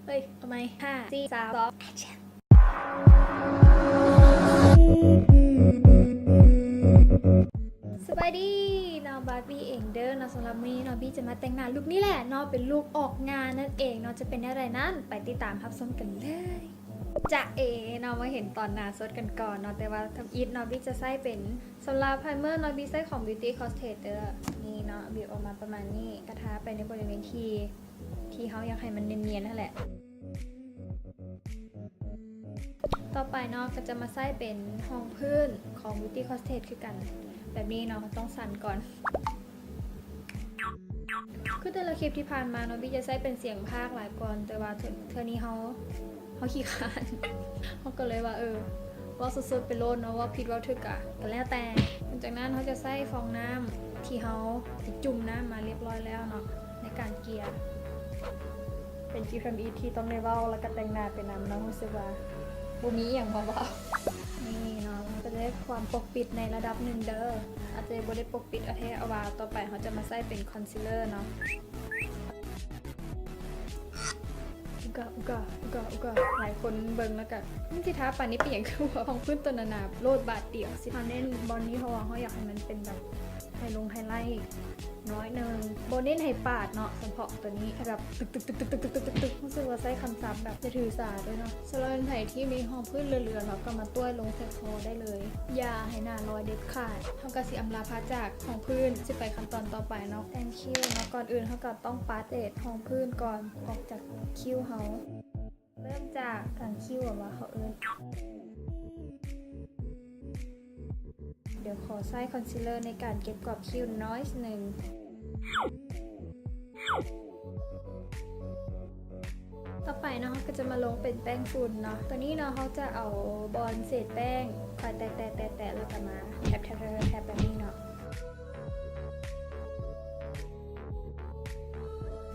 ເອີຍ ເອົາໃໝ່ ຫ້າ ສີ່ ສາມ ສອງ ແອັກຊັນ. ສະບາຍດີເນາະ ບາບີເອງເດີເນາະ. ສຳລັບມື້ນີ້ເນາະ ບີຈະມາແຕ່ງໜ້າລຸກນີ້ແຫຼະເນາະ ເປັນລຸກອອກງານນັ້ນເອງເນາະ. ຈະເປັນແນວໃດນັ້ນ ໄປຕິດຕາມຮັບຊົມກັນເລີຍ. ຈະເອເນາະ ມາເຫັນຕອນໜ້າສົດກັນກ່ອນເນາະ. ແຕ່ວ່າທຳອິດເນາະ ບີຈະໃຊ້ເປັນ ສຳລັບໄພເມີເນາະ ບີໃຊ້ຂອງ Beauty Costate ເດີ. ນີ້ເນາະ ບີອອກມາປະມານນີ້ ກະທາໄປໃນບໍລິເວນທີ່ ທີ່ເຮົາຢາກໃຫ້ມັນນຽນໆຫັ້ນແຫຼະ. ຕໍ່ໄປເນາະ ກະຈະມາໃຊ້ເປັນຮອງພື້ນຂອງ Beauty Costate ຄືກັນ ແບບນີ້ເນາະ ຕ້ອງສັ່ນກ່ອນ. ຄືແຕ່ລະຄລິບທີ່ຜ່ານມາເນາະ ບີຈະໃຊ້ເປັນສຽງພາກຫຼາຍກ່ອນ ແຕ່ວ່າເທື່ອ ເທື່ອນີ້ເຮົາ ເຮົາຂີ້ຄ້ານ ເຮົາກໍເລີຍວ່າ ເອີ ເວົ້າສົດໆໄປໂລດເນາະ ເວົ້າຜິດເວົ້າຖືກກະ ກະແລ້ວແຕ່. ຫຼັງຈາກນັ້ນເຮົາຈະໃຊ້ຟອງນ້ຳທີ່ເຮົາໄປຈຸ່ມນ້ຳມາລຽບຮ້ອຍແລ້ວເນາະ ໃນການເກ່ຍ. ເປັນຄລິບທຳອິດທີ່ຕ້ອງໄດ້ເວົ້າ ແລ້ວກະແຕ່ງໜ້າໄປນຳເນາະ ຮູ້ສຶກວ່າບໍ່ມີອີ່ຫຍັງມາເວົ້າ. ນີ້ເນາະ ມັນກະຈະໄດ້ຄວາມປົກປິດໃນລະດັບໜຶ່ງເດີ ອາດຈະບໍ່ໄດ້ປົກປິດເອົາແທ້ເອົາວ່າ. ຕໍ່ໄປເຮົາຈະມາໃຊ້ເປັນຄອນຊີລເລີເນາະ. ອຸກະ ອຸກະ ອຸກະ ອຸກະ ຫຼາຍຄົນເບິ່ງແລ້ວກະ ມັນຊິທາປານນີ້ເປັນຫຍັງ ຄືວ່າຮອງພື້ນໂຕໜາໆໂລດບາດດຽວ. ຊິມາເນັ້ນບ່ອນນີ້ ເພາະວ່າເຮົາຢາກໃຫ້ມັນເປັນແບບໄຮລົງໄຮໄລໜ້ອຍໜຶ່ງ ບໍ່ເນັ້ນໃຫ້ປາດເນາະ ສະເພາະໂຕນີ້ ໃຫ້ແບບຕຶກໆ ຮູ້ສຶກວ່າໃຊ້ຄຳສັບແບບຢ່າຖືສາເດີເນາະ. ສຳລັບໃຜທີ່ມີຮອງພື້ນເຫຼືອໆເນາະ ກະມາຕ້ວຍລົງໃສ່ຄໍໄດ້ເລີຍ ຢ່າໃຫ້ໜ້າລອຍເດັດຂາດ. ເຮົາກະຊິອຳລາພາຈາກຮອງພື້ນ ຊິໄປຂັ້ນຕອນຕໍ່ໄປເນາະ ແຕ່ງຄິ້ວເນາະ. ກ່ອນອື່ນເຮົາກະຕ້ອງປາດເສດຮອງພື້ນກ່ອນ ອອກຈາກຄິ້ວເຮົາ. ເລີ່ມຈາກກາງຄິ້ວ ວ່າເຂົາເອີ້ນ. ດຽວຂໍໃຊ້ຄອນຊີລເລີໃນການເກັບກອບຄິ້ວໜ້ອຍໜຶ່ງ. ຕໍ່ໄປເນາະ ເຮົາກະຈະມາລົງເປັນແປ້ງຝຸ່ນເນາະ. ໂຕນີ້ເນາະ ເຮົາຈະເອົາບ່ອນເສດແປ້ງ ຄ່ອຍແຕະໆໆໆ ແລ້ວກະມາແທັບໆໆແບບນີ້ເນາະ.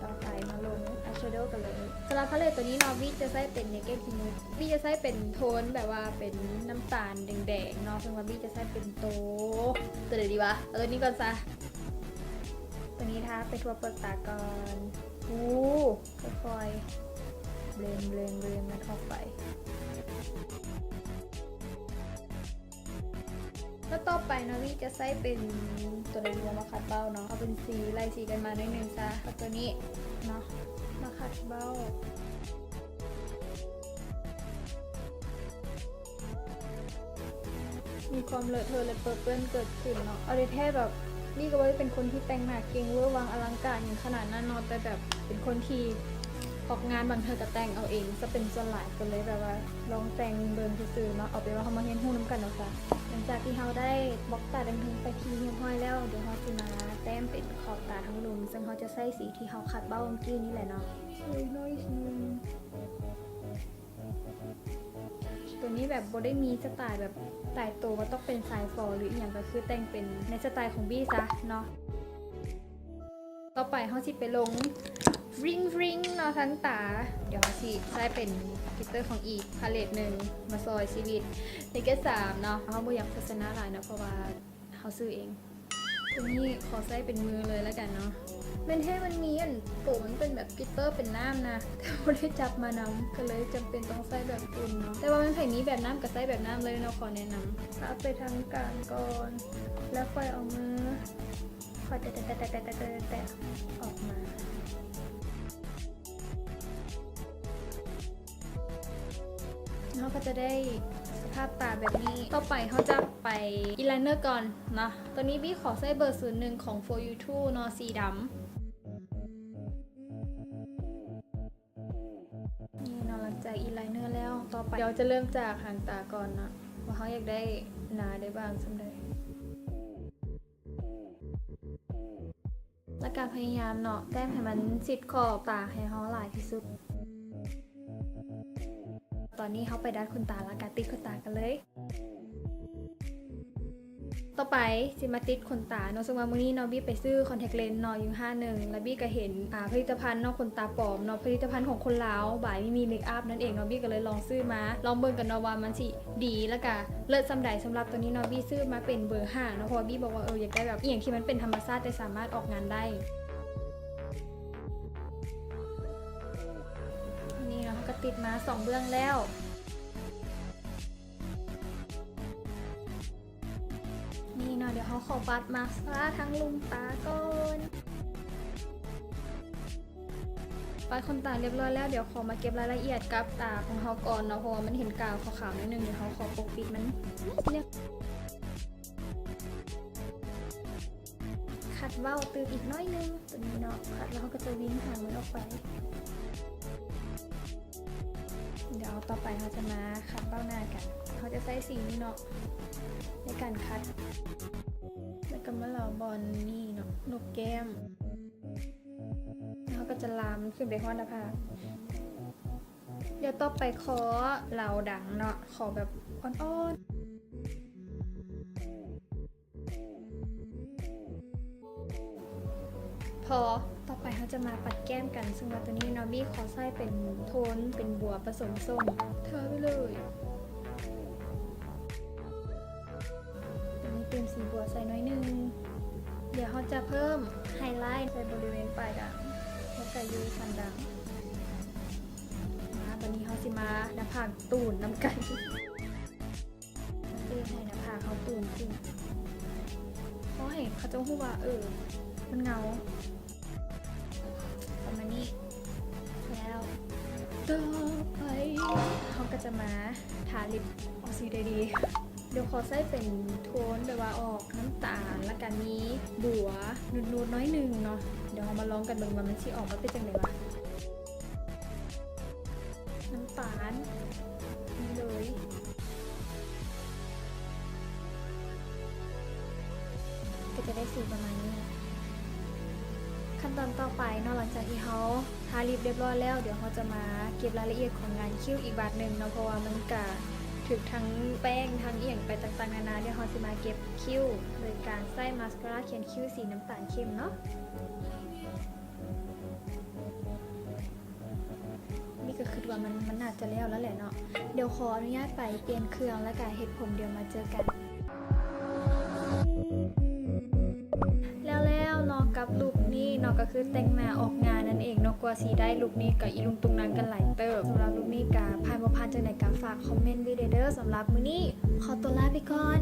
ຕໍ່ໄປມາລົງອາຍແຊໂດກັນເລີຍ. ສຳລັບພາເລັດໂຕນີ້ເນາະ ບີຈະໃຊ້ເປັນເນເກດຮີດ ບີຈະໃຊ້ເປັນໂທນແບບວ່າເປັນນ້ຳຕານແດງໆເນາະ ເຊິ່ງວ່າບີຈະໃຊ້ເປັນໂຕ ໂຕໃດດີວະ ເອົາໂຕນີ້ກ່ອນຊະ. ໂຕນີ້ທາໄປທົ່ວເປືອກຕາກ່ອນ. ໂອ້ ຄ່ອຍໆເບລນໆໆມັນອອກໄປ. ແລ້ວຕໍ່ໄປເນາະ ວີຈະໃຊ້ເປັນໂຕໃດດີ ມາຂັດເບົ້າເນາະ ເອົາເປັນສີ ໄລ່ສີກັນມາໜ້ອຍໜຶ່ງຊະ ເອົາໂຕນີ້ເນາະ ມາຂັດເບົ້າ. ມີຄວາມເລີເທີ ແລະ ເປິເປື້ອນເກີດຂຶ້ນເນາະ. ເອົາແທ້ໆ ແບບ ວີກະບໍ່ໄດ້ເປັນຄົນທີ່ແຕ່ງໜ້າເກັ່ງເວີວັງອະລັງການຫຍັງຂະໜາດນັ້ນເນາະ ແຕ່ແບບເປັນຄົນທີ່ອອກງານບາງເທື່ອກະແຕ່ງເອົາເອງຊະເປັນສ່ວນຫຼາຍ ກະເລີຍແບບວ່າລອງແຕ່ງເບິ່ງຊື່ໆເນາະ. ເອົາເປັນວ່າເຮົາມາຮຽນຮູ້ນຳກັນເນາະຊະ. ຫຼັງຈາກທີ່ເຮົາໄດ້ບລັອກຕາແດງເທິງໄປທີ່ຮຽບຮ້ອຍແລ້ວ ດຽວເຮົາຊິມາແຕ້ມເປັນຂອບຕາທາງລຸ່ມ ເຊິ່ງເຮົາຈະໃຊ້ສີທີ່ເຮົາຂັດເບົ້າເມື່ອກີ້ນີ້ແຫຼະເນາະ. ໂຕນີ້ແບບບໍ່ໄດ້ມີສະໄຕແບບຕາຍໂຕວ່າຕ້ອງເປັນສາຍຝໍ ຫຼື ອີ່ຫຍັງ ກະຄືແຕ່ງເປັນໃນສະໄຕຂອງບີຊະເນາະ. ຕໍ່ໄປເຮົາຊິໄປລົງບລິງບລິງເນາະ ທາງຕາ. ດຽວເຮົາຊິໃຊ້ເປັນກລິດເຕີຂອງອີກພາເລັດໜຶ່ງ ມາຊອຍຊີວິດເນເກດສາມເນາະ. ເຮົາບໍ່ຢາກໂຄສະນາຫຼາຍເນາະ ເພາະວ່າ ເຮົາຊື້ເອງ. ໂຕນີ້ຂໍໃຊ້ເປັນມືເລີຍລະກັນເນາະ. ແມ່ນແທ້ ມັນມີອັນໂຕມັນເປັນແບບກລິດເຕີເປັນນ້ຳນະ ແຕ່ບໍ່ໄດ້ຈັບມານຳ ກະເລີຍຈຳເປັນຕ້ອງໃຊ້ແບບອຸ່ນເນາະ. ແຕ່ວ່າແມ່ນໃຜມີແບບນ້ຳກະໃຊ້ແບບນ້ຳເລີຍເນາະ ຂໍແນະນຳ. ທາໄປທາງກາງກ່ອນ ແລ້ວຄ່ອຍເອົາມື ຄ່ອຍແຕະໆໆໆ ອອກມາ. ເຮົາກະຈະໄດ້ສະພາບຕາແບບນີ້. ຕໍ່ໄປເຮົາຈະໄປອາຍໄລເນີກ່ອນເນາະ. ໂຕນີ້ບີຂໍໃຊ້ເບີສູນໜຶ່ງຂອງ ໂຟຢູທູເນາະ ສີດຳ. ນີ້ເນາະ ຫຼັງຈາກອາຍໄລເນີແລ້ວ ຕໍ່ໄປເຮົາຈະເລີ່ມຈາກຫາງຕາກ່ອນເນາະ ວ່າເຮົາຢາກໄດ້ໜາໄດ້ບາງສ່ຳໃດ. ແລ້ວກະພະຍາຍາມເນາະ ແຕ້ມໃຫ້ມັນຊິດຂອບຕາໃຫ້ເຮົາຫຼາຍທີ່ສຸດ. ຕອນນີ້ເຮົາໄປດັດຂົນຕາ ແລ້ວກະຕິດຂົນຕາກັນເລີຍ. ຕໍ່ໄປຊິມາຕິດຂົນຕາເນາະ ເຊິ່ງວ່າມື້ນີ້ເນາະ ບີໄປຊື້ຄອນແທັກເລນເນາະ ຢູ່ຮ້ານໜຶ່ງ ແລ້ວບີກະເຫັນ ອາ ຜະລິດຕະພັນເນາະ ຂົນຕາປອມເນາະ ຜະລິດຕະພັນຂອງຄົນລາວ ບາຍມີເມກອັບນັ້ນເອງເນາະ. ບີກະເລີຍລອງຊື້ມາ ລອງເບິ່ງກັນເນາະວ່າມັນຊິ ດີ ແລ້ວກະເລີດສ່ຳໃດ. ສຳລັບໂຕນີ້ເນາະ ບີຊື້ມາເປັນເບີຫ້າເນາະ ເພາະວ່າບີບອກວ່າ ເອີ ຢາກໄດ້ແບບອີ່ຫຍັງທີ່ມັນເປັນທຳມະຊາດ ແຕ່ສາມາດອອກງານໄດ້. ນີ້ເນາ ຕິດມາສອງເບື້ອງແລ້ວ. ນີ້ເນາະ ດຽວເຮົາຂໍປາດມາສຄາຣາທາງລຸ່ມຕາກ່ອນ. ປາດຂົນຕາຮຽບຮ້ອຍແລ້ວ ດຽວຂໍມາເກັບລາຍລະອຽດກັບຕາຂອງເຮົາກ່ອນເນາະ ເພາະວ່າມັນເຫັນກາວຂາວໆໜ້ອຍໜຶ່ງ. ດຽວເຮົາຂໍປົກປິດມັນ. ຂັດເວົ້າຕື່ມອີກໜ້ອຍໜຶ່ງ ຕົວນີ້ເນາະ ຂັດແລ້ວເຮົາກໍຈະວິ່ງຫາງມັນອອກໄປ. ດຽວຕໍ່ໄປເຮົາຈະມາຂັດເບ້າໜ້າກັນ. ເຮົາຈະໃຊ້ສີນີ້ເນາະ ໃນການຂັດ ແລ້ວກໍມາເລົາບ່ອນນີ້ເນາະ ໂໜກແກ້ມ ແລ້ວເຮົາກໍຈະລາມຂຶ້ນໄປຮອດໜ້າຜາກ. ດຽວຕໍ່ໄປຂໍເລົາດັງເນາະ ຂໍແບບອ່ອນໆ. ພໍ. ຕໍ່ໄປເຮົາຈະມາປັດແກ້ມກັນ ເຊິ່ງວ່າຕົວນີ້ເນາະ ມີຂໍໃຊ້ເປັນໂທນເປັນບົວປະສົມສົ້ມ ທາໄປເລີຍ. ຕົວນີ້ຕື່ມສີບົວໃສ່ໜ້ອຍໜຶ່ງ. ດຽວເຮົາຈະເພີ່ມໄຮໄລໃສ່ບໍລິເວນປາຍດາງ ແລ້ວກະຢູ່ສັນດາງ. ມາ ບາດນີ້ເຮົາຊິມາໜ້າຜາກຕູນນຳກັນ. ເອີ ໃຫ້ໜ້າຜາກເຮົາຕູນຂຶ້ນ ເພາະໃຫ້ເຂົາເຈົ້າຮູ້ວ່າ ເອີ ມັນເງົາ ປະມານນີ້. ແລ້ວຕໍ່ໄປເຮົາກໍຈະມາທາລິບ. ເອົາສີໃດດີ? ດຽວຂໍໃຊ້ເປັນໂທນແບບວ່າອອກນ້ຳຕານ ແລ້ວກະມີບົວນູດໆໜ້ອຍໜຶ່ງເນາະ. ດຽວເຮົາມາລອງກັນເບິ່ງວ່າມັນຊິອອກມາເປັນຈັ່ງໃດວະ. ນ້ຳຕານນີ້ເລີຍ ກໍຈະໄດ້ສີປະມານນີ້. ຂັ້ນຕອນຕໍ່ໄປເນາະ ຫຼັງຈາກທີ່ເຮົາທາລິບຮຽບຮ້ອຍແລ້ວ ດຽວເຮົາຈະມາເກັບລາຍລະອຽດຂອງງານຄິ້ວອີກບາດໜຶ່ງເນາະ ເພາະວ່າມັນກະຖືກທັງແປ້ງທັງອີ່ຫຍັງໄປຕ່າງໆນານາ. ດຽວເຮົາຊິມາເກັບຄິ້ວໂດຍການໃຊ້ມາສຄາຣາຂຽນຄິ້ວສີນ້ຳຕານເຂັ້ມເນາະ. ນີ້ກໍຄິດວ່າມັນ ມັນໜ້າຈະແລ້ວແລ້ວແຫຼະເນາະ. ດຽວຂໍອະນຸຍາດໄປປ່ຽນເຄື່ອງ ແລ້ວກະເຮັດຜົມ ດຽວມາເຈີກັນ. ແລ້ວໆເນາະ ກັບລຸກນີ້ເນາະ ກໍຄືແຕ່ງໜ້າອອກງານນັ້ນເອງເນາະ. ກວ່າຊິໄດ້ລຸກນີ້ກໍອີລຸງຕຸງນັງກັນຫຼາຍເຕີບ. ສຳລັບລຸກນີ້ກໍຜ່ານບໍ່ຜ່ານຈັ່ງໃດກໍຝາກຄອມເມັນໄວ້ແດ່ເດີ. ສຳລັບມື້ນີ້ຂໍຕົວລາໄປກ່ອນ.